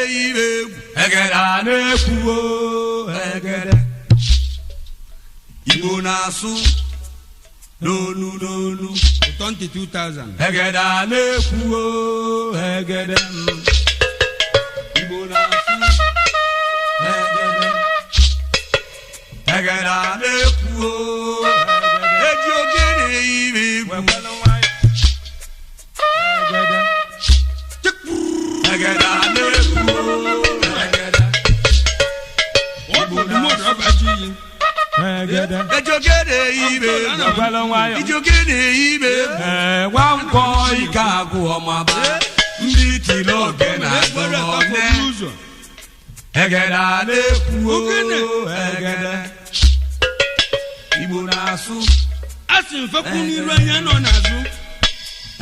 eyibe egwu. Egede a na-ekwu egede. Igbo na-asụ n'onu n'onu. 22,000. Egede a na-ekwu egede. Igbo na-asụ egede. Egede a na-ekwu egede. Eji ogene eyibe egwu. Egede a na-ekwu egede. Egede. Ejogene ibe egwu. Ijogene ibe egwu. Nwankwọ ike agwụ ọmaba. Ndị tiri oge na-agụ one. Egede a na-ekwu egede. Igbo na-asụ. A sị mfekwu n'iru anya nọ n'azụ.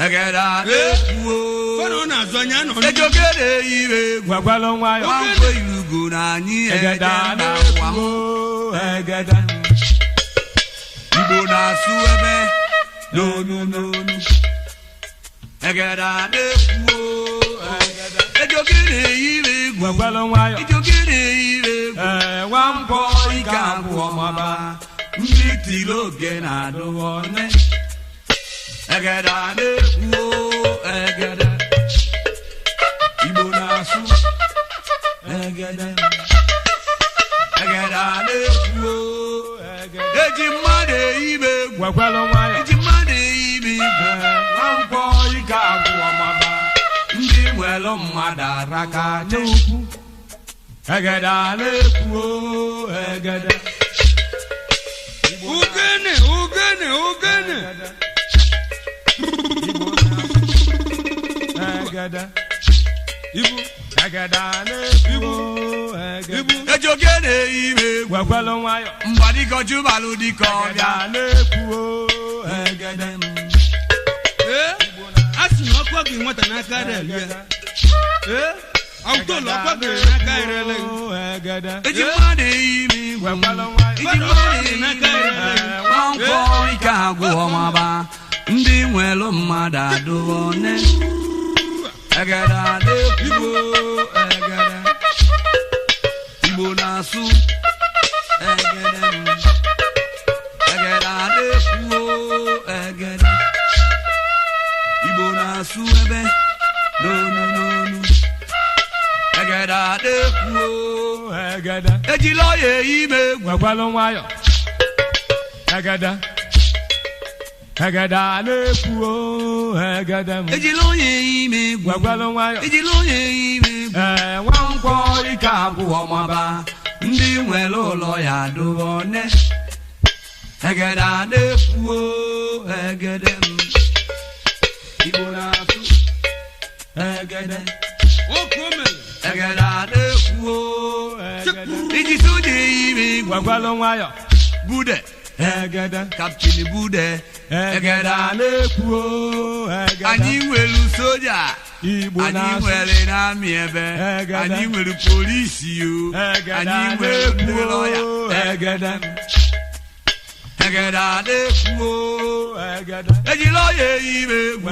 Egede a na-ekwu. Fọrọ n'azụ anya nọ n'iru. Ejogene ibe egwu. Nwankwọ irugo na anyị Egede a eje na ụwa m. na-ekwu egede. Igbo na-asụ ebe n'onu n'onu. Egede a na-ekwu egede. Ejogene ibe egwu. Ejogene ibe egwu. Nwankwọ Ike agwụ ọmaba. Ndị tiri oge na-adụ one. Egede a na-ekwu egede. Igbo na-asụ egede. Egede a na-ekwu egede. Eji mmadụ eyibe egwu. Eji mmadụ eyibe egwu. Nwankwọ ike agwụ ọmaba. Ndị nwere mmadụ araka Chukwu. Egede a na-ekwu egede. Ogene ogene ogene. Egede. Ibu Egede a na-ekwu egede. ibu. Ejogene eyibe egwu. Mgbadikọ jubalụ dịka Egede ọbịa. a na-ekwu egede. Ee, a sị na ọkwa gị nwata n'aka relu ya. Ee, awụtolu ọkwa gị n'aka erele gị. Egede. Eji mmadụ eyibe egwu. Eji mmadụ eyibe egwu. Nwankwọ ike agwụ ọmaba. Ndị nwere mmadụ adụghọ one. Egede a na-ekwu egede. Igbo na-asụ egede. Egede a na-ekwu egede. Igbo na-asụ ebe n'onu n'onu. Egede a na-ekwu Egede. Ejila ọya eyibe egwu. Egede. Egede a na-ekwu egede. Ejila ọya eyibe egwu. Ejila ọya eyibe egwu. Nwankwọ Ike agwụ ọmaba. Ndị nwere ụlọ ya adụghọ one. Egede a na-ekwu egede m. Igbo na-asụ egede. Oke o mere. Egede a na-ekwu egede. Iji soja eyibe egwu. Bude. Egede. Kaptịn Bude. Egede a na-ekwu egede. Anyị nwere soja. Igbo Anyị na-asụ. nwere n'amị ebe. Egede. Anyị nwere polisi o. Egede Anyị a nwere ndị na-ekwu lọya. egede. Egede a na-ekwu Egede. Ejila ọya eyibe egwu.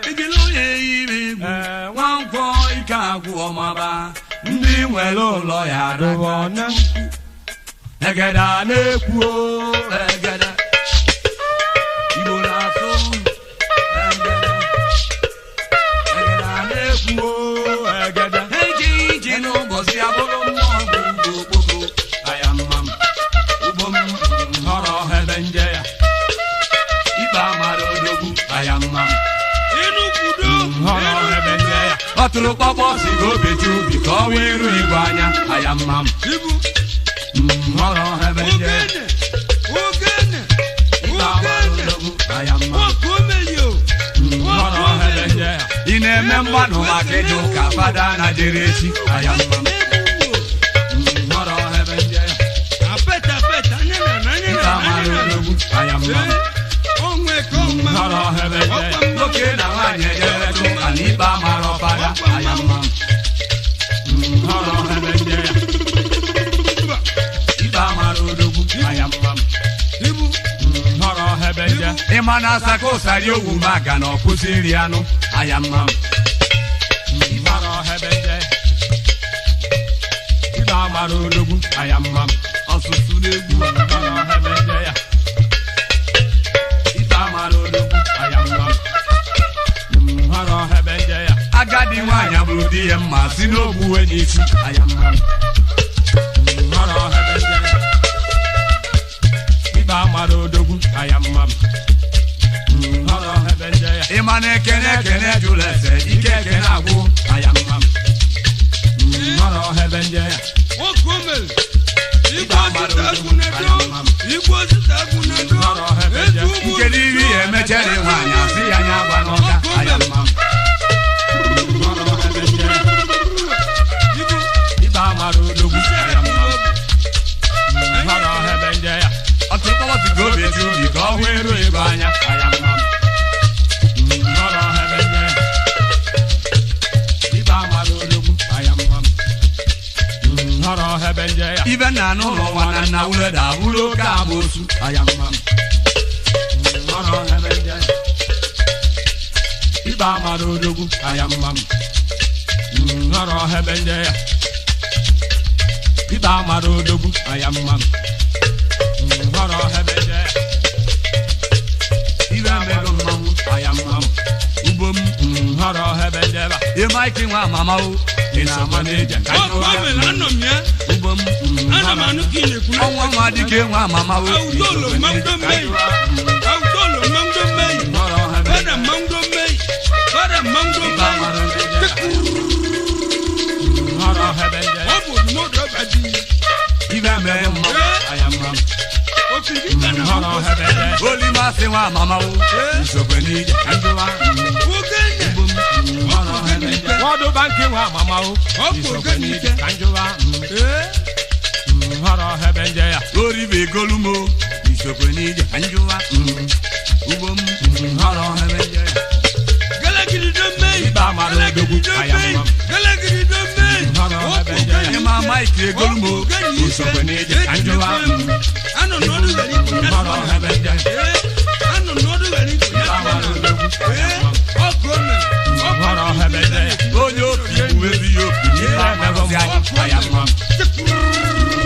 Ejila ọya eyibe egwu. Nwankwọ ike agwụ ọmaba. Ndị nwere ụlọ ya adụghọ Adụghọ Egede a na-ekwu egede. Igbo na-asụ egede. Egede a na-ekwu egede. Eje ije n'ụbọchị abụrụ mmụọ bụ ugbo okpoko. Aya mma m, ugbo m Họrọ ebe nje ya. Ikpe amara odogwu. Aya mma m. Enukwudo. Họrọ ebe nje ya. Ọ tụrụ kpọkpọ si ka o betu ubi ka ọ wee iru igwe anya. Aya mma m. Ibu. Họrọ ebe nje ya. Ogene. Ogene. Ikpe amara Ogene. odogwu. Aya mma m. Oke o mere o. Họrọ ebe nje ya. Ị na-eme mgbanụ maka ịjụ ka fada na jere echi. Aya mma m. Họrọ ebe nje ya. Apẹta apẹta anya na anya Ikpe na amara anya na. odogwu. Aya mma m. Ee, onwe ka ọma. Họrọ ebe nje ya. Nwoke na nwaanyị ejere ụka na ikpe amara fada. Aya mma m. Họrọ ebe nje ya. Ikpe amara odogwu. Aya mma m. Ibu. Họrọ ebe nje. Ịma na asaka ụsarị owu maga na ọ kwụsị iri anụ. Aya mma m. Họrọ ebe nje. amara odogwu ayamma m. Ọsụsụ n'egwu. Nhọrọ hebe nje ya. Ikpe amara odogwu ayamma m. Nhọrọ hebe nje ya. Agadi nwaanyị abụrụ di ya mma si n'ogbu Ogbuwe n'isi ayamma m. Nhọrọ hebe nje ya. Ikpe amara odogwu ayamma m. Nhọrọ hebe nje ya. Ịma na ekene ekene jụrụ ese ike ekene agwụ. Ayamma m. Nhọrọ hebe nje ya. Nwoke o mere. Igwe osisi agwụ na-edo. Igwe osisi agwụ na-edo. Eze ụmụ Nkedu iri ya emechere nwaanyị asị ya anya agba n'ọka. Ayamma m. Nhọrọ hebe nje ya. Ibu. Ikpe amara odogwu ayamma m. Nhọrọ hebe nje ya. Ọtụtụkpọlọsị ka obi eti ubi ka ọ hụ eru ego anya. Ayamma m. Nhọrọ hebe nje ya. Ikpe amara odogwu ayamma m. Nhọrọ hebe nje ya. Ibe nna n'ụlọ nwa na nna wuleda abụrụ oke amoosu. Ayamma m. Nhọrọ hebe nje ya. Ikpe amara odogwu ayamma m. Nhọrọ hebe nje ya. Ikpe amara odogwu ayamma m. Nhọrọ hebe nje ya. Ibe emego mmanwụ. Ayamma m. Ugbo m. Nhọrọ hebe nje ya. Ịma ike nwa mama o. Ị na-ama n'ije ka Nwoke o mere anọ m ya. ugbo m. Ana m anụ ka ị na-ekwu. Ọnwa nwa dike nwa mama o. Awutolo mmanwụ mmeyi. Awutolo mmanwụ mmeyi. Nhọrọ hebe nje Bada ya. mmanwụ mmeyi. Bada mmanwụ Ikpe mmeyi. amara nje ya. Nhọrọ hebe nje ya. Ọ bụ odumodu ọba dị. Ibe emego mmanwụ. Ayamma m. Okirikiri ka na Nhọrọ hebe nje ya. Olimasị nwa mama o. Nsogbe n'ije ka njụwa. Ogene. Nhọrọ hebe nje ya. Wọdụ bankị nwa mama o. Ọ bụ Isokwe ogene n'ije ike. ka njụwa. Ee. Nhọrọ hebe nje ya. Oribe egolumo. Isokwe n'ije ka njụwa. Ugbo m. Nhọrọ hebe nje ya. Gẹ́lẹ́gìrì dó mẹ́yì. Ikpe amara odogwu Gẹ́lẹ́gìrì dó mẹ́yì. ayamma m. Gẹ́lẹ́gìrì dó mẹ́yì. Nhọrọ hebe nje ya. Ịma Mike egolumo. Isokwe n'ije ka njụwa. Anọ n'ọdụ ghara ikwu ya Nhọrọ hebe nje ya. Ee, anọ n'ọdụ ghara ikwu ya Ikpe amara odogwu Ee, ayamma m. ọkụ o mere. Ọkụ Nhọrọ hebe nje ya. Onye opi bụ ezi ya opi. Ibe amarụzi anyị. Ayamma m.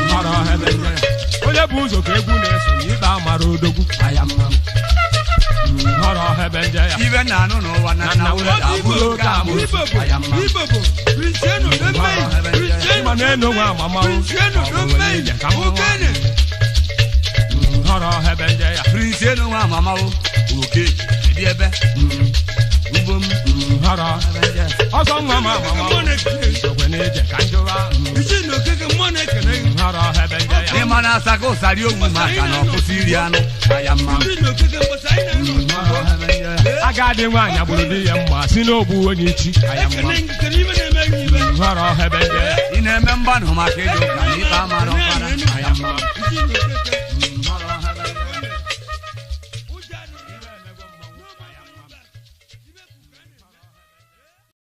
Nhọrọ hebe nje ya. Onye bụ ụzọ ka egwu na-eso na ikpe amara odogwu ayamma m. Nhọrọ hebe nje ya. Ibe nna anụ n'ụwa na nna wuleda abụrụ oke amoosu. Ibobo, Ayamma. Ibobo, Cristiano dó mẹ́yì. Cristiano Ịma na-eno nwa amama o. Cristiano dó mẹ́yì. Ka m nwa. Ogene. Nhọrọ hebe nje ya. Prince enu nwa mama o. Oke dị ebe. Ugbo m. Nhọrọ hebe nje ya. Ọsọ nwa ma amama o. Mmụọ na-ekele gị. Isokwe n'ije ka njụwa. Isi na okeke mmụọ na-ekele gị. Nhọrọ hebe nje ya. Ịma na asaka ụsarị ogwu maka na ọ kwụsị iri anụ. Ayamma m. Isi na okeke mbọsị anyị na-anọ. Nhọrọ hebe nje ya. Agadi nwaanyị agbụrụ di ya mma si n'ogbu onye ichi. Ayamma m. Ekele gị, kedu ibe na-eme gị ibe? Nhọrọ hebe nje ya. Ị na-eme mgbanụ maka ịjụ ụka na ikpe amara ọkpara. Ayamma